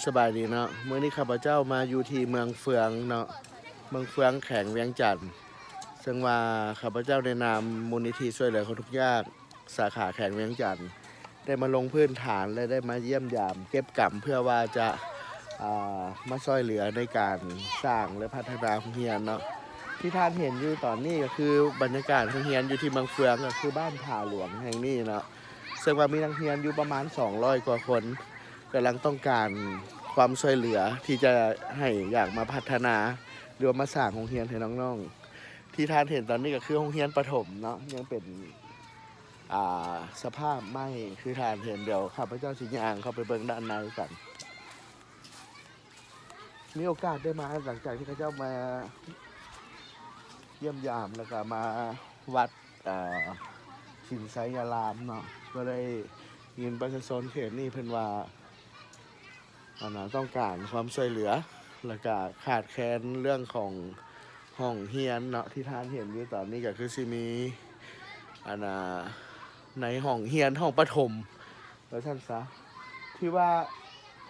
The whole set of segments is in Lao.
ສະບາຍດີເນາະ, ມື້ນີ້ຂ້າພະເຈົ້າມາຢູ່ທີ່ເມືອງເຟືອງເນາະ, ເມືອງເຟືອງ ແຂວງວຽງຈັນ, ເຊິ່ງວ່າຂ້າພະເຈົ້າໃນນາມມູນນິທິຊ່ວຍເຫຼືອຄົນທຸກຍາກ ສາຂາແຂວງວຽງຈັນ ໄດ້ມາລົງພື້ນຖານ ແລະ ໄດ້ມາຢ້ຽມຢາມເກັບກຳ ເພື່ອວ່າຈະ ອ່າ ມາຊ່ວຍເຫຼືອໃນການສ້າງ ແລະ ພັດທະນາໂຮງຮຽນເນາະ. ທີ່ທ່ານເຫັນຢູ່ຕອນນີ້ກໍຄືບັນຍາກາດໂຮງຮຽນຢູ່ທີ່ເມືອງເຟືອງ ກໍຄືບ້ານຜາຫຼວງແຫ່ງນີ້ເນາະ, ເຊິ່ງວ່າມີນັກຮຽນຢູ່ປະມານສອງຮ້ອຍກວ່າຄົນ ກຳລັງຕ້ອງການຄວາມຊ່ວຍເຫຼືອທີ່ຈະໃຫ້ຢາກມາພັດທະນາ ຫຼືວ່າມາສ້າງໂຮງຮຽນໃຫ້ນ້ອງໆ. ທີ່ທ່ານເຫັນຕອນນີ້ກໍຄືໂຮງຮຽນປະຖົມເນາະ, ຍັງເປັນ ອ່າ ສະພາບໄມ້ຄືທ່ານເຫັນ. ດຽວຂ້າພະເຈົ້າຊິຍ່າງເຂົ້າໄປເບິ່ງດ້ານໃນກັນ. ມີໂອກາດໄດ້ມາ ຫຼັງຈາກທີ່ເຂົາເຈົ້າມາຢ້ຽມຢາມ ແລ້ວກໍມາວັດ ອ່າ ສິນໄຊຍາລາມເນາະ, ກໍໄດ້ຍິນປະຊາຊົນເຂດນີ້ເພິ່ນວ່າ ອັນນ່າ ຕ້ອງການຄວາມຊ່ວຍເຫຼືອ ແລ້ວກະຂາດແຄນເລື່ອງຂອງຫ້ອງຮຽນເນາະ. ທີ່ທ່ານເຫັນຢູ່ຕອນນີ້ກໍຄືຊິມີ ອັນນ່າ ໃນຫ້ອງຮຽນ ຫ້ອງປະຖົມ ວ່າຊັ້ນຊະ, ທີ່ວ່າ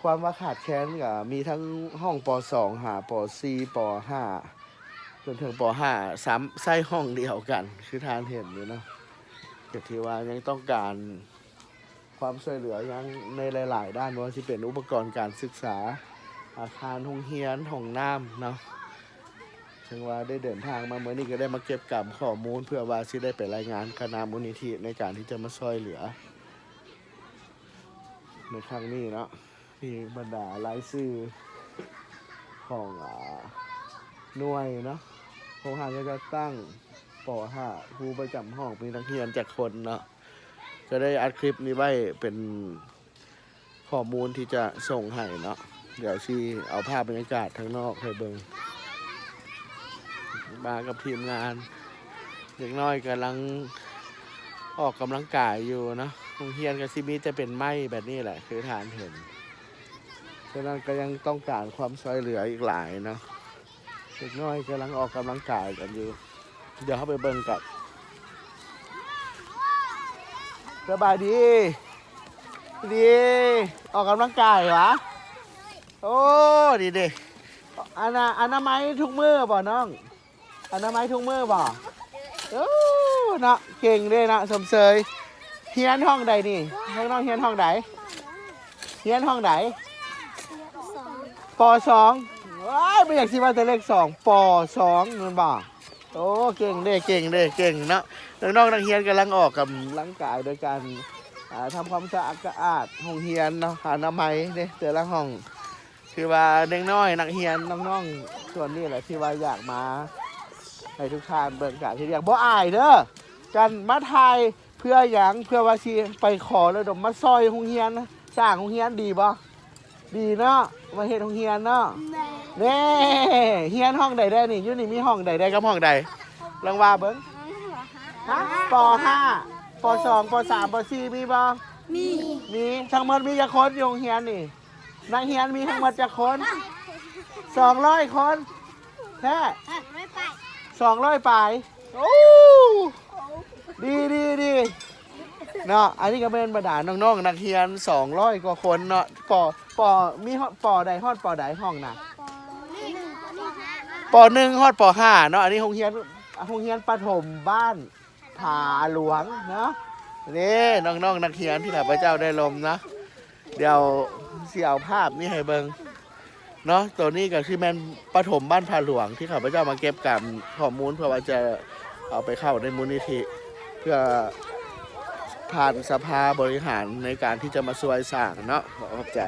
ຄວາມວ່າຂາດແຄນກໍມີທັງຫ້ອງ ປໍສອງ ຫາ ປໍສີ່ ປໍຫ້າ ຈົນເຖິງ ປໍຫ້າ ຊ້ຳໃຊ້ຫ້ອງດຽວກັນ ຄືທ່ານເຫັນຢູ່ເນາະ. ກໍຖືວ່າຍັງຕ້ອງການ ຄວາມຊ່ວຍເຫຼືອຢ່າງໃນຫຼາຍໆດ້ານ, ບໍ່ວ່າຊິເປັນອຸປະກອນການສຶກສາ, ອາຄານໂຮງຮຽນ, ຫ້ອງນ້ຳເນາະ. ເຊິ່ງວ່າໄດ້ເດີນທາງມາມື້ນີ້ ກໍໄດ້ມາເກັບກຳຂໍ້ມູນ ເພື່ອວ່າຊິໄດ້ໄປລາຍງານຄະນະມູນນິທິໃນການທີ່ຈະມາຊ່ວຍເຫຼືອໃນຄັ້ງນີ້ເນາະ. ນີ້ບັນດາລາຍຊື່ຂອງ ອາ ໜ່ວຍເນາະ, ໂຮງຮຽນຈັດຕັ້ງ ປໍຫ້າ ຄູປະຈຳຫ້ອງ ມີນັກຮຽນຈັກຄົນເນາະ. ຈະໄດ້ອັດຄລິບນີ້ໄວ້ເປັນຂໍ້ມູນທີ່ຈະສົ່ງໃຫ້ເນາະ. ດຽວຊິເອົາພາບບັນຍາກາດທາງນອກໃຫ້ເບິ່ງ. ມາກັບທີມງານ, ເດັກນ້ອຍກຳລັງອອກກຳລັງກາຍຢູ່ເນາະ. ໂຮງຮຽນກໍຊິມີແຕ່ເປັນໄມ້ແບບນີ້ແຫຼະ ຄືທ່ານເຫັນ. ສະນັ້ນກໍຍັງຕ້ອງການຄວາມຊ່ວຍເຫຼືອອີກຫຼາຍເນາະ. ເດັກນ້ອຍກຳລັງອອກກຳລັງກາຍກັນຢູ່. ດຽວເຮົາໄປເບິ່ງກັນ. ສະບາຍດີ. ດີ. ອອກກຳລັງກາຍຫວາ? ໂອ້ ດີເດ. ອະນາ ອະນາໄມທຸກມື້ບໍ່ນ້ອງ? ອະນາໄມທຸກມື້ບໍ່? ໂອ້ ເນາະ ເກັ່ງເດ້ເນາະ ຊົມເຊີຍ. ຮຽນຫ້ອງໃດນີ້? ນ້ອງໆຮຽນຫ້ອງໃດ? ຮຽນຫ້ອງໃດ? ປໍສອງ. ໂອ້ຍ ບໍ່ຢາກຊິວ່າແຕ່ເລກສອງ ປໍສອງແມ່ນບໍ່? ໂອ້ ເກັ່ງເດ້ ເກັ່ງເດ້ ເກັ່ງເນາະ. ນ້ອງໆນັກຮຽນກຳລັງອອກກຳລັງກາຍໂດຍການ ອ່າ ທຳຄວາມສະອາດໂຮງຮຽນເນາະ, ອະນາໄມເດ້ ແຕ່ລະຫ້ອງ. ຄືວ່າເດັກນ້ອຍນັກຮຽນນ້ອງໆສ່ວນນີ້ແຫຼະ ທີ່ວ່າຢາກມາໃຫ້ທຸກທ່ານເບິ່ງການເຮັດວຽກ. ບໍ່ອາຍເດີ ການມາຖ່າຍ ເພື່ອຫຍັງ? ເພື່ອວ່າຊິໄປຂໍລະດົມມາຊ່ອຍໂຮງຮຽນ ສ້າງໂຮງຮຽນ ດີບໍ່? ດີເນາະ ມາເຮັດໂຮງຮຽນເນາະ. ແນ່ ຮຽນຫ້ອງໃດແດ່ນີ້? ຢູ່ນີ້ມີຫ້ອງໃດແດ່ກັບຫ້ອງໃດ? ລອງວ່າເບິ່ງ. ຮະ? ປໍຫ້າ ປໍສອງ ປໍສາມ ປໍສີ່ ມີບໍ່? ມີ ມີ. ທັງໝົດມີຈັກຄົນຢູ່ໂຮງຮຽນນີ້? ນັກຮຽນມີທັງໝົດຈັກຄົນ? ສອງຮ້ອຍຄົນ. ແທ້ ສອງຮ້ອຍປາຍ. ໂອ້ ດີ ດີ ດີເນາະ. ອັນນີ້ກໍແມ່ນບັນດານ້ອງໆນັກຮຽນສອງຮ້ອຍກວ່າຄົນເນາະ. ປໍ ປໍ ມີຮອດ ປໍໃດຮອດ ປໍໃດຫ້ອງນະ? ປໍໜຶ່ງຮອດ ປໍຫ້າເນາະ. ອັນນີ້ໂຮງຮຽນ ໂຮງຮຽນປະຖົມບ້ານ ຜາຫຼວງເນາະ. ນີ້ນ້ອງໆນັກຮຽນທີ່ຂ້າພະເຈົ້າໄດ້ລົມເນາະ. ດຽວຊິເອົາພາບນີ້ໃຫ້ເບິ່ງເນາະ. ໂຕນີ້ກໍຄືແມ່ນປະຖົມບ້ານຜາຫຼວງ ທີ່ຂ້າພະເຈົ້າມາເກັບກຳຂໍ້ມູນ ເພື່ອວ່າຈະເອົາໄປເຂົ້າໃນມູນນິທິ ເພື່ອຜ່ານສະພາບໍລິຫານໃນການທີ່ຈະມາຊ່ວຍສ້າງເນາະ. ຂອບໃຈ.